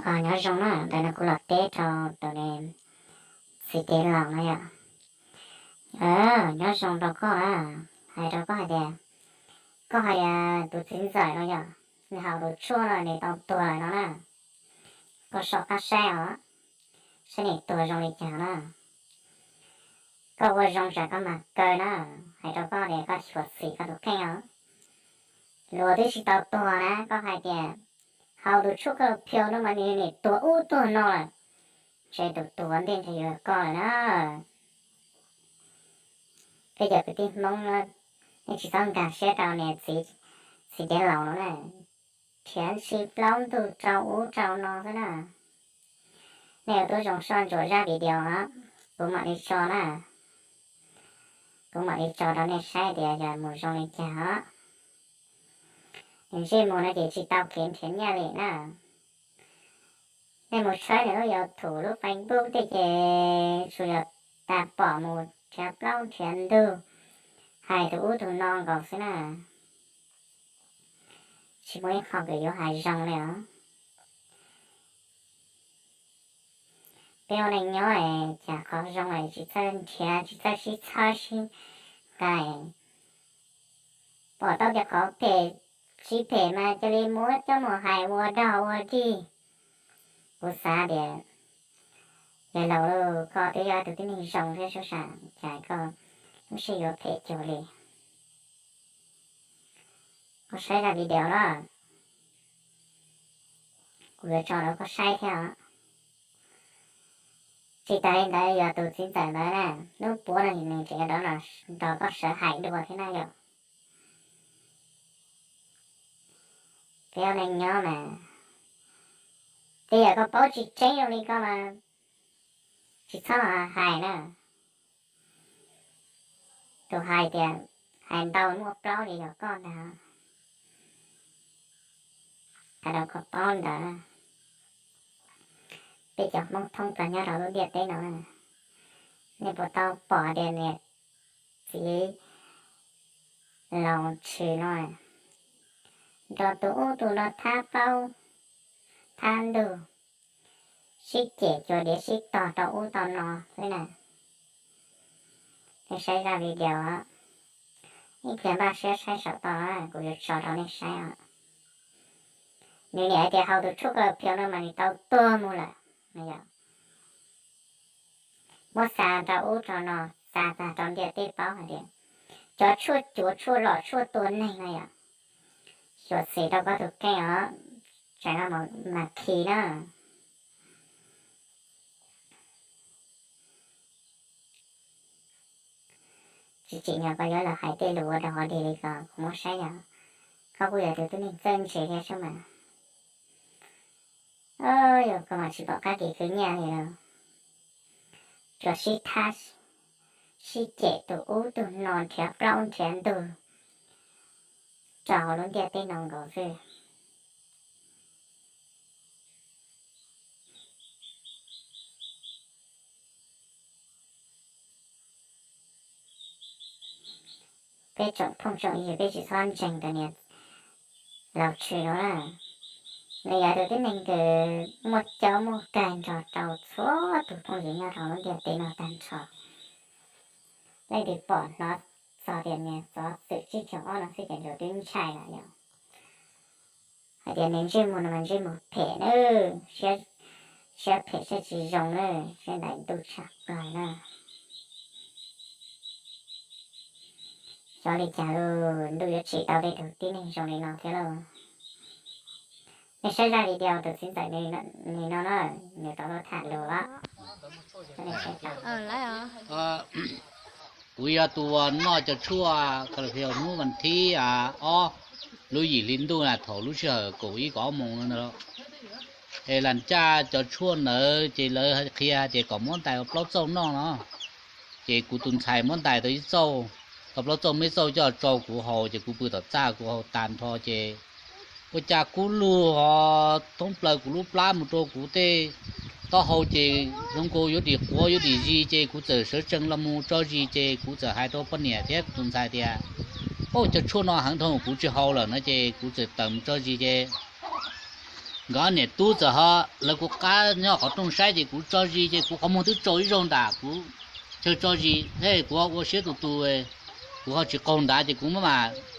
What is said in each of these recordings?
Nyob zoo na, ntawm no kuv los teb rau tus txiv dev laus no yom. Nyob zoo rau koj na, hais rau koj hais tias, koj hais tias tus txiv ntxawm no yog nws haus tus tshuaj no nws tau tuag lawm no na. Koj so qab saib os, saib nws tuag zoo li cas na. Koj ua zoo tsam koj mag kaw na, hais rau koj tias koj xyuam xim koj tus kheej os. Luag twb tsis tau tuag na, koj hais tias haus tus tshuaj koj phiu no mas nws nim tuag ub tuag no lawm. Ntshe tus tuag ntej ntshe yuav koj lawm na. Peb cov kwv tij Hmoob, nej tsis txhob nkag siab rau niag txiv dev laus no na. Nrhiav ntsis plaub ntug rau ub rau no xwb na. Nej yuav tub zoo soj ntsuam zaj video os, kuv mam li tso na. Kuv mam li tso rau nej saib tias yog mus zoo li cas os. Nws ntsej muag no ces tsis tau kev nrhiav nyiaj li na. Nej mus tshawb nws lub YouTube lub Facebook tej ces tsuas yog tas pom mus nrhiav plaub nrhiav ntug, hais tus ub tus no nkaus xwb na. Tsis muaj ib qho kws yuav hais zoo li os. Peb ua neej nyob es cas qhov zoo es tsis txawj nrhiav, tsis txawj sib txhawb sib nqa. Pom tau cov qhov phem tsis phem mas cia li muab coj mus hais ua dog ua dig. Kuv xav tias, yawg laus, koj twb yog tus tib neeg zoo thiab sub sam, cas koj lub siab yuav phem cuag li. Koj saib zaj video los, kuv yuav tso rau koj saib thiab os. Tsis tas li ntawd, yog tus txiv ntxawm ntawd na, hnub puav no nws tseem yuav rov los nrog koj sawv hais dua thiab na yom. Peb ua neej nyob mas, tej yam koj paub tsis tseeb zoo li koj mas tsis txhob hais na. Tus hais tias hais ntau muaj plaub ces yog koj ntag. Hais rau koj paub ntawd, peb cov Hmoob thoob plaws nyob rau lub ntiaj teb no, nej puas tau pom tias niag txiv laus tshwm no nrog tus ub tus no thab plaub thab ntug, sib cem cuag diav sib tog rau ub tau no xwb na. Nej saib zaj video, ib pliag npaj siab saib saum toj, kuv yuav tso rau nej saib os. Nws niam hais tias haus tus tshuaj koj phiu no mas nws tau tuag mus lawm. Muab xa rau ub rau no, xa tag rau ntiaj teb paub hais tias cov tshuaj cuav tshuaj lom tshuaj tua neeg no yom. Xyuam xim rau koj tus kheej os, tsam no mas khi na. Tsis tsim nyog koj yuav los hais tej lus ua dog ua dig li ko, kuv muab saib yog koj kuj yog tus tib neeg txawj ntse thiab sub mas. Yog koj mas tsis pom qab kev khwv nyiaj li los, tsuas sib thab sib cem tus ub tus no nrhiav plaub nrhiav ntug rau hauv lub ntiaj teb no nkaus xwb. Peb tsoom phooj tsoom ywg peb tsis txhob ntseeg tus niag laus tshwm no na. Nws yog tus tib neeg kws muaj caub muaj kawg nrog rau txhua tus phooj ywg nyob rau lub ntiaj teb no tag nrho. Leej twg pom hnov txog tias niag Xov Xwm Tsib Caug Ob no xwb ces ntshe twb ntshai lawm yom. Hais tias nws ntsej muag no mas ntsej muag phem na, siab phem siab tsis zoo na, siab ntais ntuj tshaj plaws na. Xyov li cas lub ntuj yuav tsim tau tej tug tib neeg zoo li no thiab lauj. Nej saib zaj video tus txiv ntxawm nws no na, nws tau tham lus. Kuv yog tus uas noj cov tshuaj kha la phias hnub vas thib ob lub yim hli ntuj na, thaum lub sij hawm kaum ib kaum ob moos ntawd. Es lam caj cov tshuaj ntawd ces lawv qhia hais tias kom muab ntais ua plaub txauj noj no. Ces kuv tus ntxhais muab ntais tau ib txauj, tau plaub txauj, muab ib txauj coj tso kuv haus, ces kuv pw tom txaj kuv haus tag nrho ces ua cas kub lug ho thoob plaws kuv lub plab mus rau kuv tej taub hau ces zoo nkaus yuav dim quav yuav dim zis ces kuv txawm sawv tsees los mus tso zis ces kuv txawm hais rau poj niam thiab kuv tus ntxhais tias, Au, cov tshuaj no heev dhau kuv tsis haus lawm no ces kuv txawm tawm mus tso zis ces nkawd niam tub txawm ho lawv kuv qab nyob qhov rooj saib ces kuv tso zis ces kuv qhov muag twb tsau ib zaug nram kuv chaw tso zis thiab kuv ho ua siab tus tus, kuv ho tsis qaug nrad ces kuv mam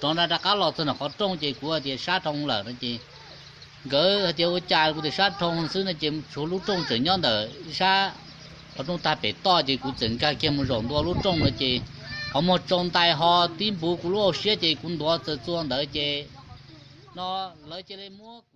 rov nra rov qab los txog nram qhov rooj ces kuv hais tias sab dhau lawm no ces nkawd hais tias ua cas kuv tias sab dhau xwb no ces tshuav lub rooj tseem nyob ntawm sab qhov rooj tag pem toj ces kuv txawm nkag kiag mus zaum ntua lub rooj no ces qhov muag tsau ntais ho tib npuv kuv lub hauv siab ces kuv ntuav txawm txua ntawd ces no lawv cia li muab